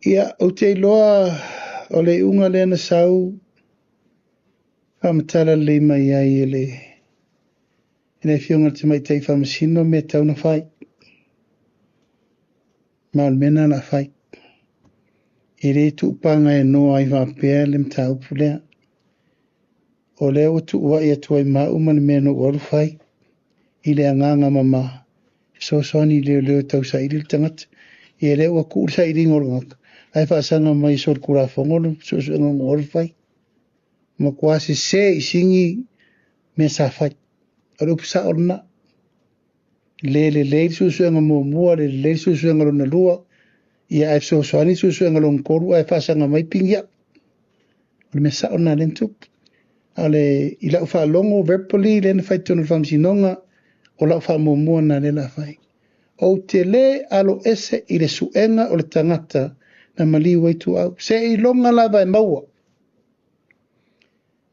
Ia, ou te iloa o le iuga lea na sau faamatala lelei mai ai e le Afioga i le Tamaitai Faamasino mea e tatau ona fai. Ma o le mea lena o le a fai. E le tuupagaenoa ai faapea le mataupu lea. O lea ua tuuai atu ai ma au ma le mea na ou alu fai i le agaga mama, fesoasoani i leoleo e tausaili le tagata. Ia lea ua tuu le sailiga o le tagata, ae faasaga mai e solitulafono le suesuega na ou alu fai. Matua sese i sini mea sa fai. O le upu sao lena. Le lelei le suesuega muamua, le lelei le suesuega lona lua, ia ae fesoasoani le suesuega lona tolu ae faasaga mai pigi au. O le mea sao lena lea na tupu. A o le, i lau faalogo verbally lea na fai i totonu o le faamasinoga, o lau faamuamua lena lea o le a fai. Ou te le aloese i le suega o le tagata na maliu ai tuau. Seiloga lava e maua.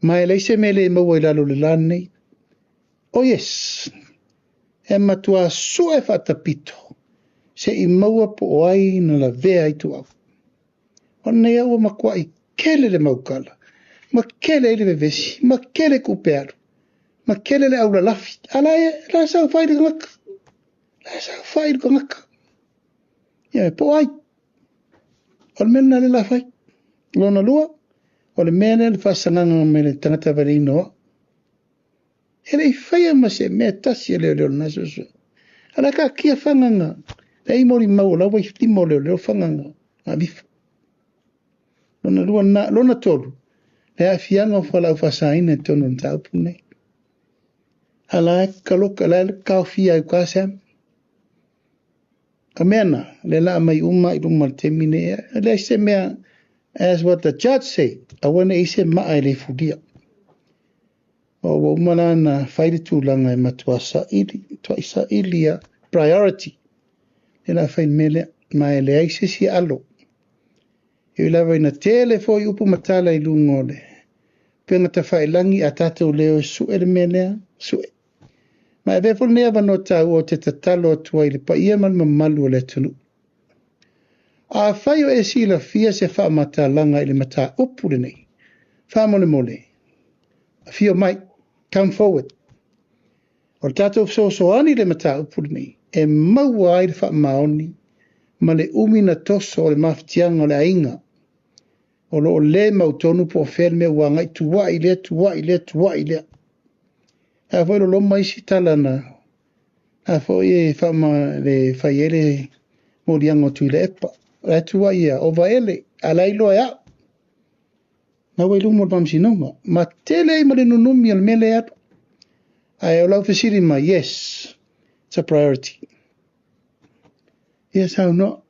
Ma e leai se mea e le maua i lalo o le la lenei. Oh yes, e matua sue faatapito se i maua po o ai na lavea ai tuau. O lenei au ua matuai tele le maukala, ma tele ai le vevesi, ma tele tupe alu, ma tele le aulalafi. A la e, la saofai le tagata. La e saofai le tagata. Ia, po o ai. O le mea lena lea la fai. Lona lua, o le mea lea le faasagaga mai le tagata valeina o au. E le i faia ma se mea tasi e leoleo lena suesuega. A la taatia fagaga, le i molimau o la ua i lima o leoleo fagaga avifo. Lona lua lena. Lona tolu, le aafiaga o fualaau faasaina i totonu o le mataupu lenei. A la e kaloka, la e taofia ai uka Sam. O mea na, lea la aumai uma i luma o le taimi nei. E leai se mea, as what the judge say, aua ne i se maa e le fulia. O ua uma la na fai le tulaga e matua saili, tuai saili ia priority. E la fai le mea lea, ma e leai se isi alo. E ui lava ina tele foi upu ma tala i luga o le upega tafailagi a tatou leo e sue le mea lea, sue. Ma e avea foi lenei avanoa taua ou te tatalo atu ai i le paia ma le mamalu o le atunuu. Afai o e silafia se faamatalaga i le mataupu lenei, faamolemole, afio mai, come forward. O le tatou fesoasoani i le mataupu lenei, e maua ai le faamaoni ma le umi na toso o le mafatiaga o le aiga. O lo o le mautonu po o fea le mea ua agai tuai lea, tuai lea, tuai lea. A foi loloma isi tala na a foi e faama le fai ai le moliaga o Tuilaepa. O le tuai ia, o vaele, a la iloa e au. Na ua i luma o le faamasinoga. Ma tele ai ma le nunumi o le mea lea alu. Ae o lau fesili mai, yes, it's a priority. Ia saunoa.